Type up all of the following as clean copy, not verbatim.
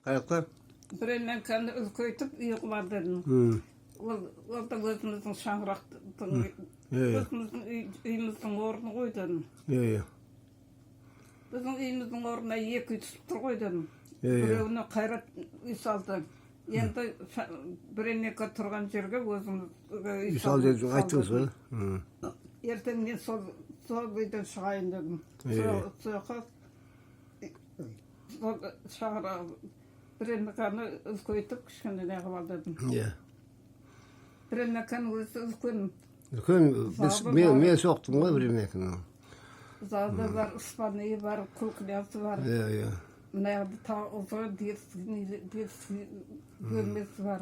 Қай? Времянканы үлкейтіп үй қылар дедім. Ол да өзіміздің шаңырақтың, Иә, иә. өзіміздің үйіміздің орны ғой дедім. Иә, иә. Біздің үйіміздің орнына екі үй түсіп тұр ғой дедім. Иә, иә. Біреуіне Қайрат үй салды. Енді времянка тұрған жерге өзімізге Үй сал дедіңіз, айттыңыз ғой. Ертең мен сол үйден шығайын дедім. Иә. Сол жаққа сол шаңырақ времянканы үлкейтіп, кішкене не қылып ал дедім. Времянканың өзі үлкен. Үлкен, біз, Залы мен, бар. мен соқтым ғой времянканы. Залы бар, спальныйы бар, кухнясы бар. Иә, иә. Мына жақта тағы ұзын детский бөлмесі бар.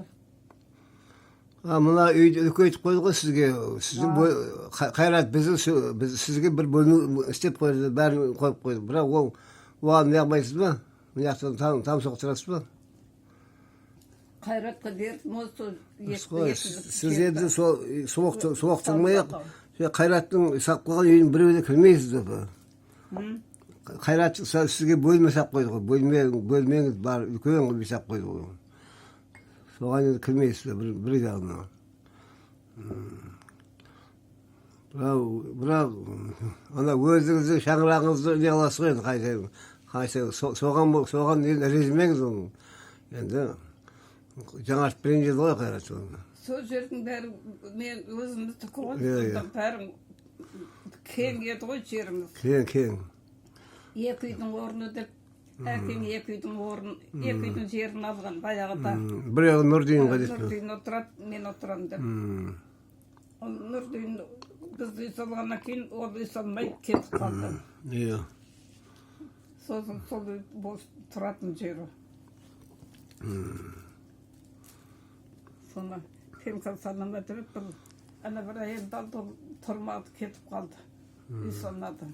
А мына үйді үлкейтіп қойды ғой сізге. Сіздің Қайрат біздің біз сізге бір бөлме істеп қойды, бәрін қойып қойды. Бірақ ол оған не қылмайсыз ба? Мына жақтан там соқтырасыз ба? Қайратқа бердім ғой сол Дұрыс қой. Сіз жерді. енді сол соқтырмай ақ сол Қайраттың салып қойған үйінің біреуіне кірмейсіз ба? Қайрат сізге бөлме салып қойды ғой. Бөлмеңіз бар, үлкен қылып үй салып қойды ғой. Соған енді кірмейсіз бір жағынан. Бірақ ана өзіңіздің шаңырағыңызды не қыласыз ғой енді қайта қайта соған енді ренжімеңіз оны. Енді жаңартып берейін деді ғой Қайрат соны. Сол жердің бәрі мен өзіміздікі ғой. Иә, иә. Сонда бәрі кең еді ғой жеріміз. Кең, кең. Екі үйдің орны деп әкең екі үйдің орнын, екі үйдің жерін алған баяғыда. Біреуі Нұрдинға деп. Нұрдин отырады, мен отырамын деп. Ол Нұрдин біз үй салғаннан кейін ол үй салмай кетіп қалды. Сосын сол үй бос тұратын жері. Соны пенсия салына деп бір ана бір әйелді алды, ол тұрмады, кетіп қалды. Үй салмады.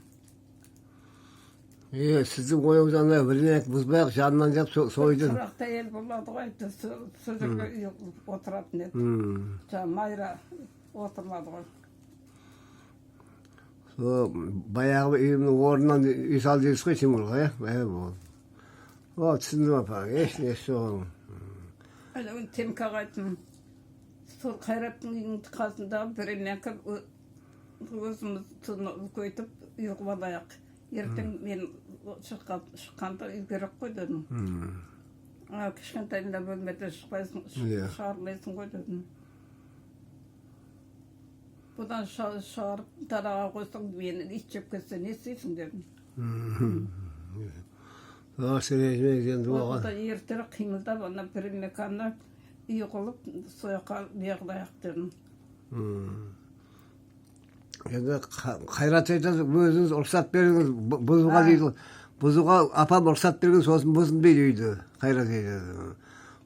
Иә, сіздің ойыңыз ана бірдеңе бұзбай ақ жанынан деп сол үйден. Тұрақты әйел болады ғой, сол жерге үй отыратын еді. Жаңа Майра отырмады ғой. Сол баяғы үйімнің орнынан үй сал дейсіз ғой Тимурға, иә? Иә, болды. О, түсіндім, апа, еш несі жоқ оның. Ана оны Темкаға айттым. Сол Қайраттың үйінің қасындағы времянка өзіміз соны үлкейтіп үй қылып алайық. Ертең мен шыққанда үй керек қой дедім. А, кішкентай мына бөлмеде шықпайсың, шығармайсың ғой дедім. Бұдан шығарып далаға қойсаң, мені ит жеп кетсе, не істейсің дедім. Сен ренжімеңіз енді оған. Одан ертерек қимылдап, ана времянканы үй қылып, сол жаққа не қылайық дедім. Енді Қайрат айтады, өзіңіз рұқсат беріңіз бұзуға дейді. Бұзуға апам рұқсат берген, сосын бұздым дейді үйді. Қайрат айтады.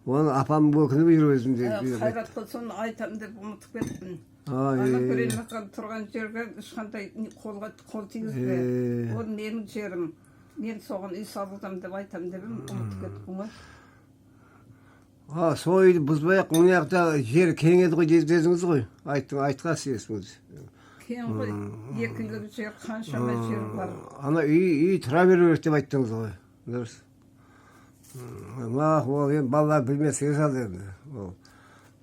Оны апам өкініп жүр өзім дейді. Қайратқа соны айтамын деп ұмытып кеттім. Ай. Ана времянка тұрған жерге ешқандай қолға қол тигізбе. Ол менің жерім. Мен соған үй салғызамын деп айтамын деп едім, ұмытып кеттім ғой. А, сол үйді бұзбай ақ мына жақта жер кең еді ғой дедіңіз ғой. Айттың, айтқансыз есіңіз. Кең ғой, екі үйлік жер, қаншама жер бар. Ана үй тұра беру керек деп айттыңыз ғой. Дұрыс. Мақ, ол енді балалар білмесе салды енді. Ол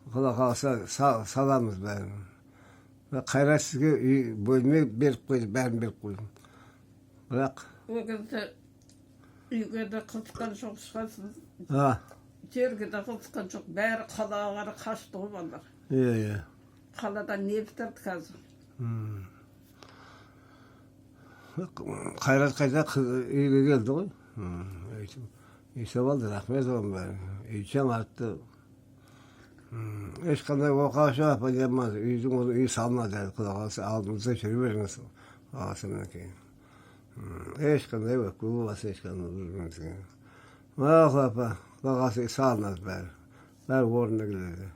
Құда қаласа саламыз бәрін. Қайрат сізге үй бөлме беріп қойды, бәрін беріп қойды. Бірақ Ол кезде үйге де қызыққан жоқ шығарсыз. А, Жерге де қызыққан жоқ. Бәрі қалаға қарай қашты ғой балалар. Иә, иә. Қалада не бітірді қазір? Қайрат қайта үйге келді ғой. Үй алды, рахмет оған бәрін. Үй жаңартты. Ешқандай оқасы жоқ, апа, жаман. Үйдің оны үй салынады әлі, құда қаласа, алдымызда жүре беріңіз. Қаласа мінекей. Ешқандай өкпе болмаса, ешқандай бір-бірімізге. Мақұл, апа, құда қаласа, салынады бәрі. Бәрі орнына келеді.